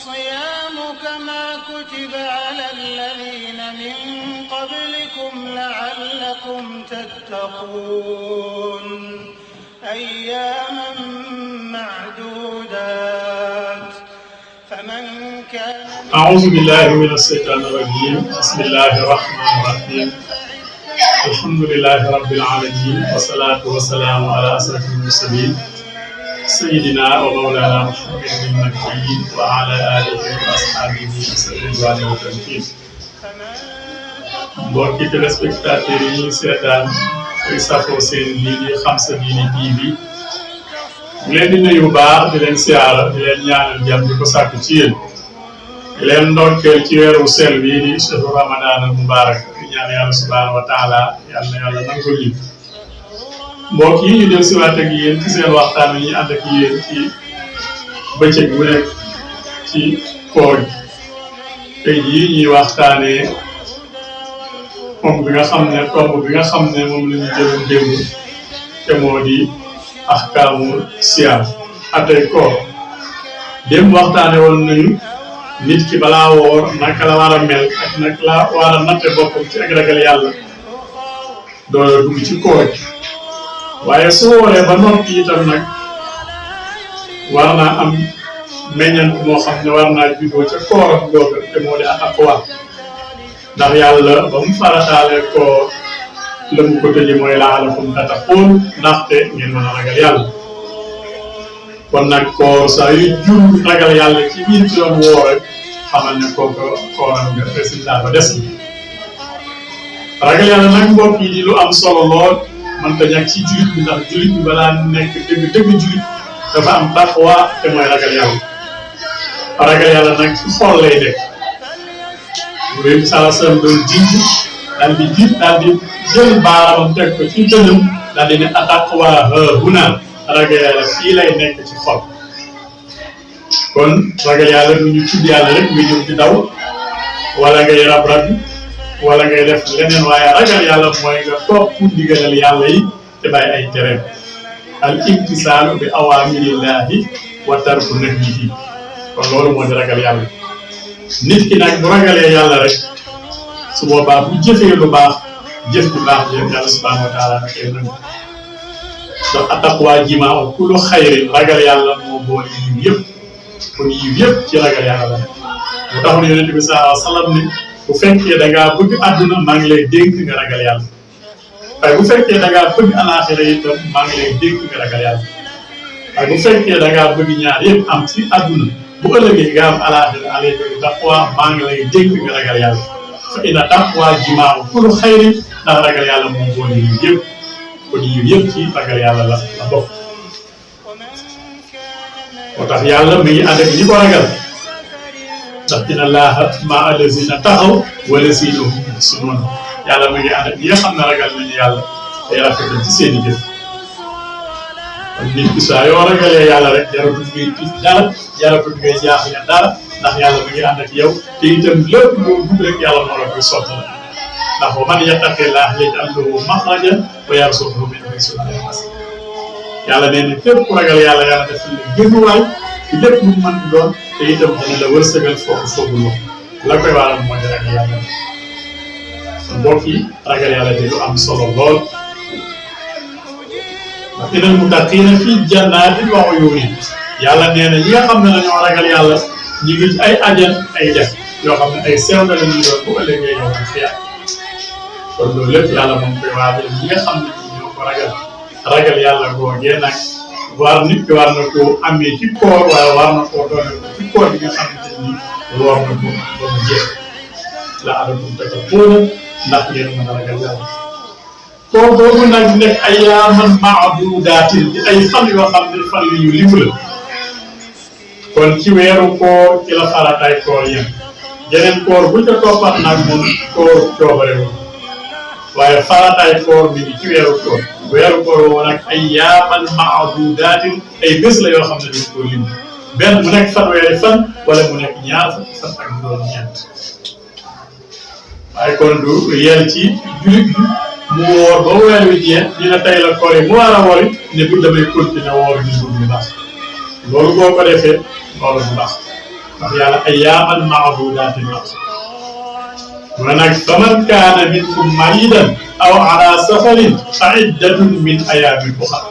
الصيام كما كتب على الذين من قبلكم لعلكم تتقون أياما معدودات فمن كان أعوذ بالله من الشيطان الرجيم بسم الله الرحمن الرحيم الحمد لله رب العالمين والصلاة والسلام على أشرف المرسلين سيدنا ومولانا محمد المكي وعلى آله وأصحابه رضوان وتمكين. mbokki téléspectateurs yi ñuy seetaan ay safoo seen lii di Xam Sa Diine TV di leen di nuyu bu baax di leen siyaara di leen ñaanal jàmm di ko sàkku ci yéen di leen ndokkeel ci weeru sel bii di shahru Ramadan al mubarak di ñaan yàlla subhanahu wa taala yal na yàlla nangul ñu mbokk yi ñu del siwaat ak yéen ci seen waxtaan wi ñuy ànd ak yéen ci bëccëg bu nekk ci koor gi tey jii ñuy waxtaanee tomb bi nga xam ne moom la ñu jëloon démb te moo di ahkaamu siyaam atay koor démb waxtaane woon nañu nit ki balaa woor naka la war a mel ak naka la war a natte boppam ci ak ragal yàlla doo dugg ci koor gi waaye su wooree ba noppi itam nag war naa am meññant moo xam ne war naa juddoo ca kooram googa te moo di at-taqwa ndax yàlla ba mu farataalee koor la mu ko tëjee mooy la'allakum tattaquun ndaxte ngeen mën a ragal yàlla kon nag koor saa yu jur ragal yàlla ci biir ci doon woore xamal ne kooku kooram nga résultat ba des na ragal yàlla nag mbokk yi di lu am solo lool mënta ñàkk ci jullit bi ndax jullit bi balaa nekk dëgg jullit dafa am taqwa te mooy ragal yàlla nag ci xol lay nekk bu dee sala sal doon jiitu daal di jël baaramam teg ko ci dënnam daal di ne at-taqwa haahuna ragal yàlla fii lay nekk ci xol kon ragal yàlla du ñu tudd yàlla rek nga ñëw di daw wala ngay rab wala ngay def leneen waaye ragal yàlla mooy nga topp ndigalal yàlla yi te bàyyi ay tereem al imtisaalu bi awaamirillahi wa tarku nahyihi kon loolu moo di ragal yàlla nit ki nag bu ragalee yàlla rek su boobaa bu jëfee lu baax jëf bu baax yàlla subhanahu wa taala na koy nangu donc at-taqwa jimaa'u kullu xayrin ragal yàlla moo boole yiw yëpp kon yiw yëpp ci ragal yàlla la mu taxoon yonent bi sallallahu alayhi wa sallam ne bu fekkee da ngaa bëgg àdduna maa ngi lay dénk nga ragal yàlla waaye bu fekkee da ngaa bëgg alaaxira itam maa ngi lay dénk nga ragal yàlla waaye bu fekkee da ngaa bëgg ñaar yëpp am ci àdduna bu ëllëgee nga am alaaxira alayka bi taqwa maa ngi lay dénk nga ragal yàlla fa inna taqwa jimaa'u kullu xayrin ndax ragal yàlla moom boole yiw yëpp kon yiw yëpp ci ragal yàlla la bokk moo tax yàlla mi ngi ànd ak ñi ko ragal ndax inna Allaaha ma'a allaziina taqaw wa allaziina hum muhsinuun yàlla mi ngi ànd ak ñi nga xam ne ragal nañu yàlla day rafetal ci seen i jëf kon nit ki saa yoo ragalee yàlla rek jaratul ngay tiit dara jaratul ngay jaaxle dara ndax yàlla mi ngi ànd ak yow te itam lépp loo dugg rek yàlla moo la koy sotti la ndax wa man yattaqillaaha yaj'al lahu maxrajan wa yarzuqhu min haysu laa yahtasib yàlla nee na képp ku ragal yàlla yàlla def la génnuwaay ci lépp lu mën di doon te itam dana la wërsëgal foogul woon la koy waral moo di ragal yàlla mbokk yi ragal yàlla di lu am solo lool wa innal muttaqiina fii jannaatin wa uyuun yàlla nee na ñi nga xam ne dañoo ragal yàlla ñu ngi ci ay ajjan ay def yoo xam ne ay sew na la ñuy doon bu ëllëgee yow ak xiyaam kon loolu lépp yàlla moom koy waajal ñi nga xam ne ñoo ko ragal yàlla googee nag nit ki war na koo amee ci koor waaye war na koo doone ko ci koor bi nga xamante ni woor na ko ba mu jeex la'allakum tattaquun ndax ngeen mën a ragal yàlla koor boobu nag nekk ayyaaman ma'duudaatin di ay fan yoo xam ne fan yu ñu limu la kon ci weeru koor ci la farataay koor yem yeneen koor bu ca toppat nag moom koor coobare woon waaye farataay koor mi ngi ci weeru koor woo nag ayyaaman ma'duudaatin ay bés la yoo xam ne dañ koo lim benn mu nekk fanweeri fan wala mu nekk ñaar fukki fan ak juróom-ñeent waaye kon du yel ci jullit bi mu woor ba weer wi jeex dina tey la koor yi mu war a wori ne bu damay continuer woor ñu dugg bu baax loolu boo ko defee loolu bu baax ndax yàlla ayyaaman ma'duudaatin la wa nag faman kaana minkum mariidan aw alaa safarin fa iddatun min ayyaamin ukhar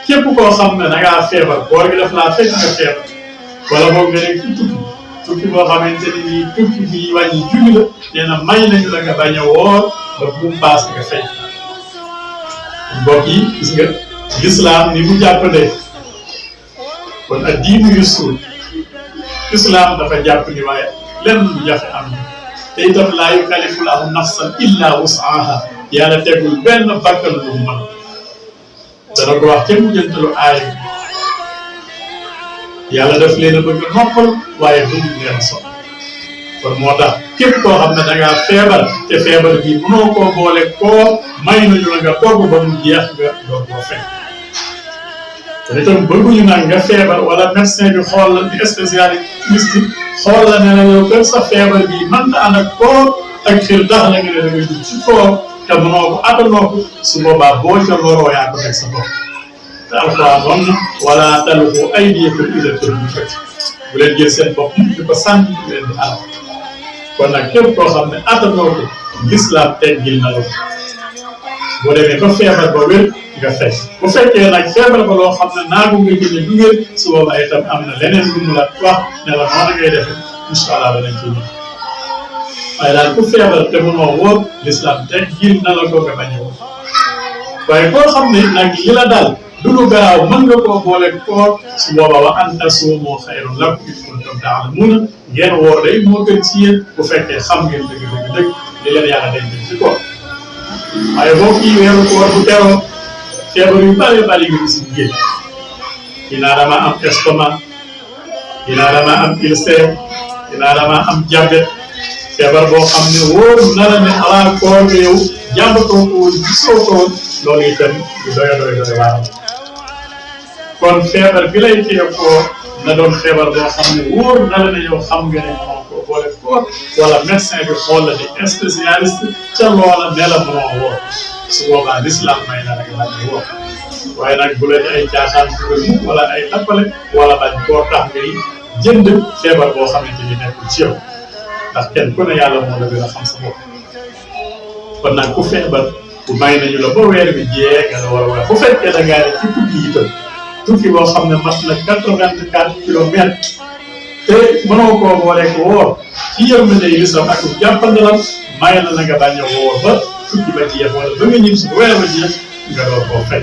képp koo xam ne da ngaa feebar koor gi daf laa fekk nga feebar wala boog nga nekk ci tukki boo xamante ne nii tukki bi wàññi julli la nee na may nañu la nga bañ a woor ba bu mu paas nga fay mbokk yi gis nga l'islam ni mu jàppandee kon ak diinu yusru islam dafa jàpp ni waaye lenn lu jafe am na te itam laa yukallifu llaahu nafsan illa wus'aha yàlla tegul benn bakkan lu mu mën dana ko wax ca mujjantalu aay yàlla daf leen a bëgg noppal waaye duñ leen a sonn kon moo tax képp koo xam ne da ngaa feebar te feebar bi mënoo koo boole koo may nañu la nga togg ba mu jeex nga doog koo fekk te itam bëgguñu nag nga feebar wala médecin bi xool la di spécialiste xool la ne la yow kër sa feebar bi mën na ànd ak koor ak xel tax la nga ne da nga jug ci koor te mënoo ko attanoo ko su boobaa boo ca loroo yaa ko teg sa bopp te alxuraan wax na wala talqu aydiyakum ilal tahluka bu leen jël seen bopp di ko sànni di leen di alal kon nag képp koo xam ne attanoo ko lislaam teggil na la boo demee ba feebar ba wér nga fekk bu fekkee nag feebar ba loo xam ne naagu nga jëlee du wér su boobaa itam am na leneen lu mu la wax ne la noonu ngay defee incha allah danañ ci ñëw waaye daal ku feebar te mënoo wóor lislaam teggil na la ko nga bañ a wóor waaye koo xam ne nag li la daal du lu gaaw mën nga koo boole koor su boobaa wa an tasuumu xayrun lakum in kuntum ta'lamuun ngeen woor day moo gën ci yéen bu fekkee xam ngeen dëgg li leen yàlla denc ci koor waaye boo kii weeru koor bu teroo feebar yu bari yu gis génn dinaa dama am estomac dinaa dama am ulcère dinaa dama am diabète feebar boo xam ne wóor na la ne ala koor nga yow jàmbatoo ko woon gisoo ko woon loolu itam du doy waaram kon feebar bi lay téye koor na doon feebar boo xam ne wóor na la ne yow xam nga ne mënoo ko boole koor wala médecin bi xool la di spécialiste ca loola ne la mënoo woor su boobaa l'islam may na nga bañ a woor waaye nag bu la ci ay caaxaan dugal mukk wala ay tappale wala bañ koo tax ngay jënd feebar boo xamante ni nekkul ci yow ndax kenn ku ne yàlla moo la gën a xam sa bopp kon nag ku feebar bu may nañu la ba weer bi jeex nga la war a weer bu fekkee da ngaa ne ci tukki itam tukki boo xam ne mat na 84 kilomètres te mënoo koo boole ko woor ci yërmande yi lislam ak jàppandalam may na nga bañ a woor ba tukki ba jeex wala ba nga ñib si weer ba jeex nga door koo fay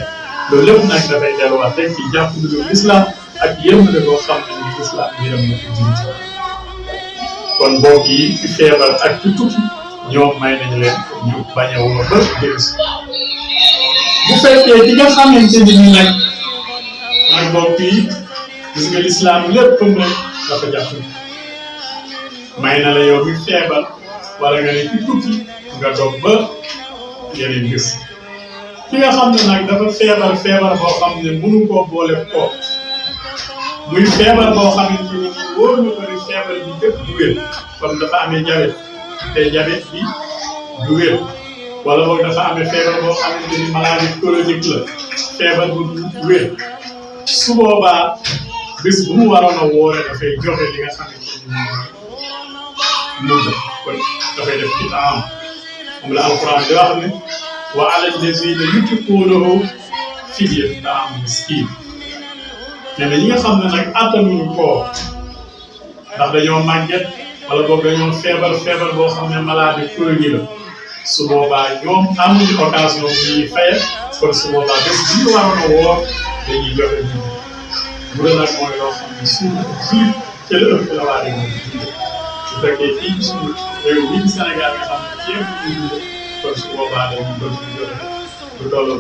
loolu lépp nag dafay delluwaat rek ci jàppandalu lislam ak yërmande boo xam ne ni lislam yërëm na ko jiit kon mbokk yi ci feebar ak ci tukki ñoom may nañu leen ñu bañ a woor ba dégg si bu fekkee ki nga xamante ni nag mbokk yi gis nga lislaam léppam rek dafa jàpp may na la yow mi feebar wala nga ne ci tukki nga doog ba yeneen gis ki nga xam ne nag dafa feebar boo xam ne mënu koo boole koo muy feebar boo xamante ni wóor na ko ni feebar bi lépp du wér comme dafa amee jabet te jabet bi du wér wala boog dafa amee feebar boo xamante ni maladie chronique la feebar bu du wér su boobaa bis bu mu waroon a woore dafay joxe li nga xamante ni moom kon dafay def ci temps moom la alquran di wax ne wa ala llazina yutiquunahu fidyatun ta'aamu miskiin nee na ñi nga xam ne nag attanuñu koor ndax dañoo màgget wala boog dañoo feebar boo xam ne maladie chronique la su boobaa ñoom amuñu occasion bu ñuy faye kon su boobaa bés bu ñu waroon a woor dañuy joxe jiw bu dee nag mooy loo xam ne suuf jiw ca la ëpp la waa dégg su fekkee fii ci suñu réew mi ci Sénégal nga xam ne ceeb bu ñu kon su boobaa dañuy doon joxe lu toll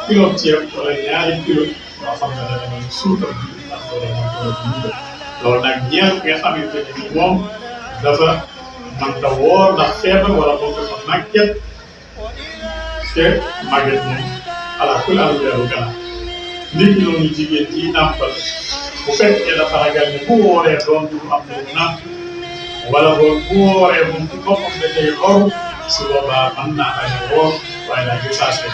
kilo ceeb wala ñaari kilo yoo xam ne dañu doon suukar bi ndax loolu nag ñeent nga xamante ne ni moom dafa mënta woor ndax feebar wala moom dafa màgget te màgget moom ala kulli alu leeru gannaaw nit ñi noonu jigéen ji nàmpal bu fekkee dafa ragal ne bu wooree doom bi mu am lu nàmp wala boog bu wooree moom ci boppam da cay loru su boobaa mën naa bañ a woor waaye daal di saa see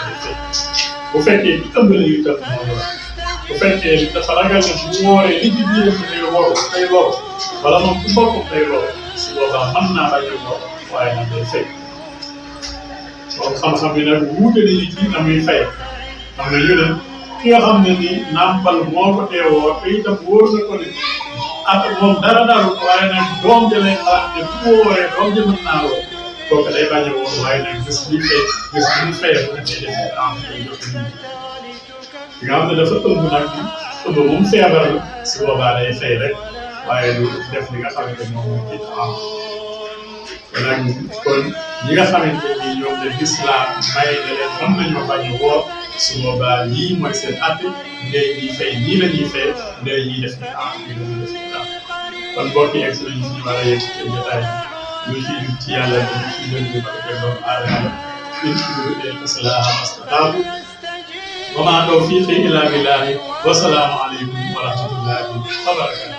bu fekkee ci ëmb la itam moo yor bu fekkee ni dafa ragal ne bu wooree li ci biiram day wóor day lool wala moom ku boppam day lool su boobaa mën naa bañ a woor waaye nag day fay loolu xam-xam bi nag wuute nañu ci na muy fay am na ñu ne ki nga xam ne ni nàmpal moo ko teewoo te itam wóor na ko ne ak moom dara dalu waaye nag doom ja lay xalaat ne bu ko wooree doom ja mën naa lool kooku day bañ a woor waaye nag bés bu ñu fayee bu nekkee def am day jox nit ñi nga xam ne dafa ëmb nag ëmb moom feebar la su boobaa day fay rek waaye du def li nga xamante ne moom ci am kon ñi nga xamante ni ñoom de lislaam may na leen mën nañoo bañ a woor su boobaa lii mooy seen àtte ndey ñuy fay nii la ñuy fay ndey ñuy def ni am nii la ñuy def ni am kon mbokk yi egg si nañu suñu war a yegg ci jotaay bi ci ci yàlla dañu ci gën di ko doon aadama in uriidu illa al-islaaha mastata'tu wa maa tawfiiqii illaa billaah wa salaamu aleykum wa rahmatullaahi wa barakaatuh